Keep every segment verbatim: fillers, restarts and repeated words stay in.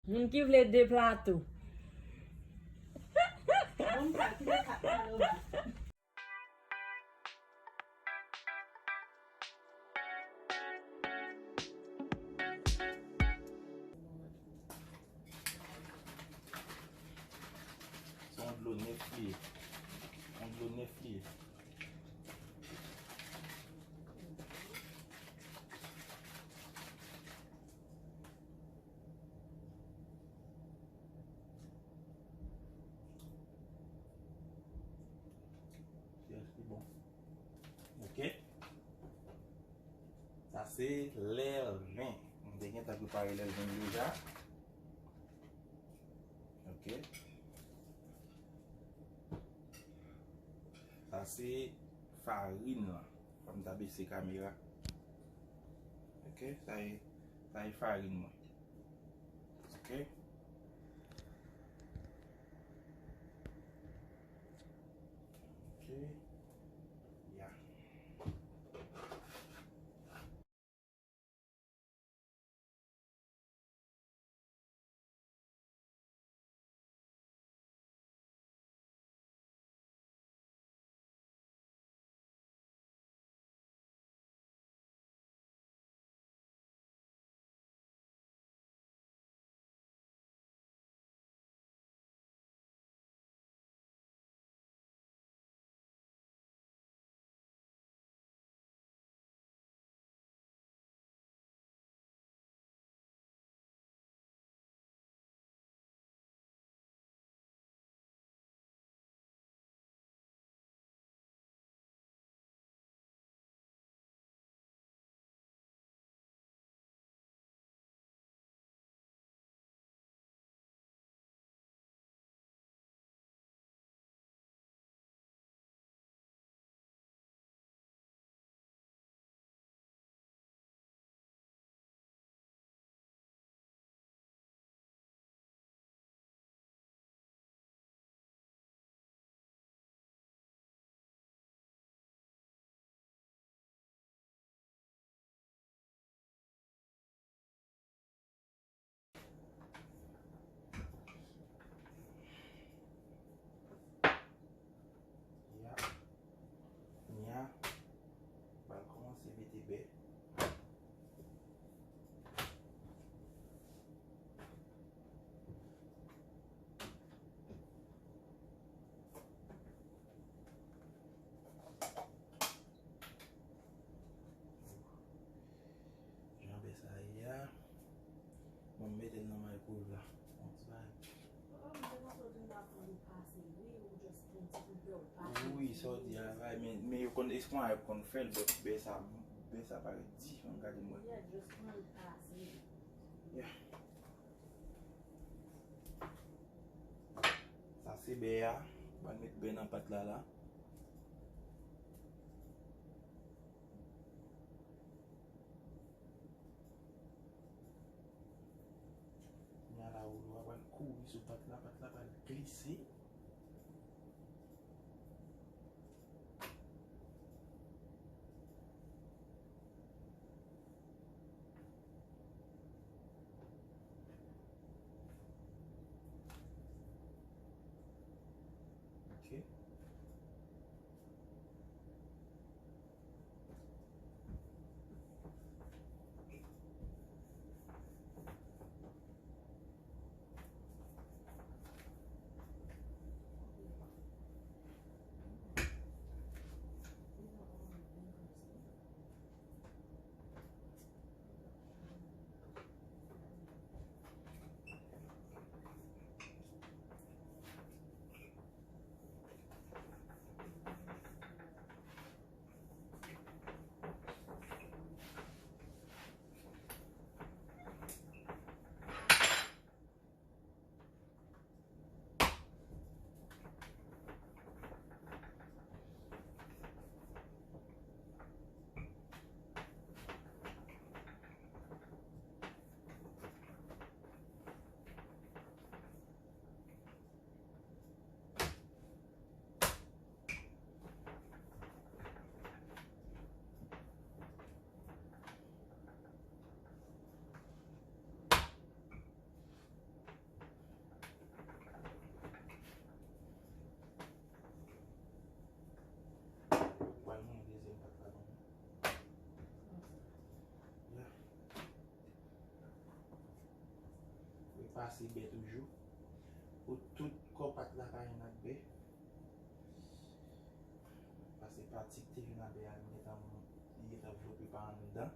Moun ki vle de plato. Bon, sa, ki de plato? Se yon dlo nèf li ye. Yon dlo nèf li ye. Yes, li bon. Ok. Sa se lèlven. M te gentan prepare lèlven deja. Ok. Sa se farin lan. Fò m ta bese kamera. Ok, sa e, sa e farin mwen. Ok. Ok. Ya. Ya. Kounye a, m pral kòmanse mete bè. Jan bè sa ye a. Bon, m mete l nan microwave la. Bon, ti bagay. Wi, sa w di a, men, men yo konn, espwa yo konn fè l, but bè sa, bè sa parèt di, ann gade mwen. Yeah. Sa se bè a, m pral met bè nan pat la la. Kounye a la, woulo a pral kouri sou pat la, pat la pral glise. Ok. Pase bè toujou. Pou tout kò pat la pa jwenn ak bè. Pase pati ki te jwenn ak bè a, li gentan, li gentan vlope pa anndan.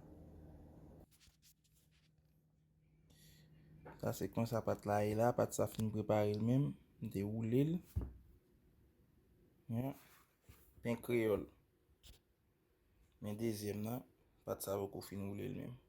Sa se konsa pat la ye la, pat sa fin prepare l menm, m te woule l. Pen kreyòl. Men dezyèm nan, pat sa poko fin woule l menm.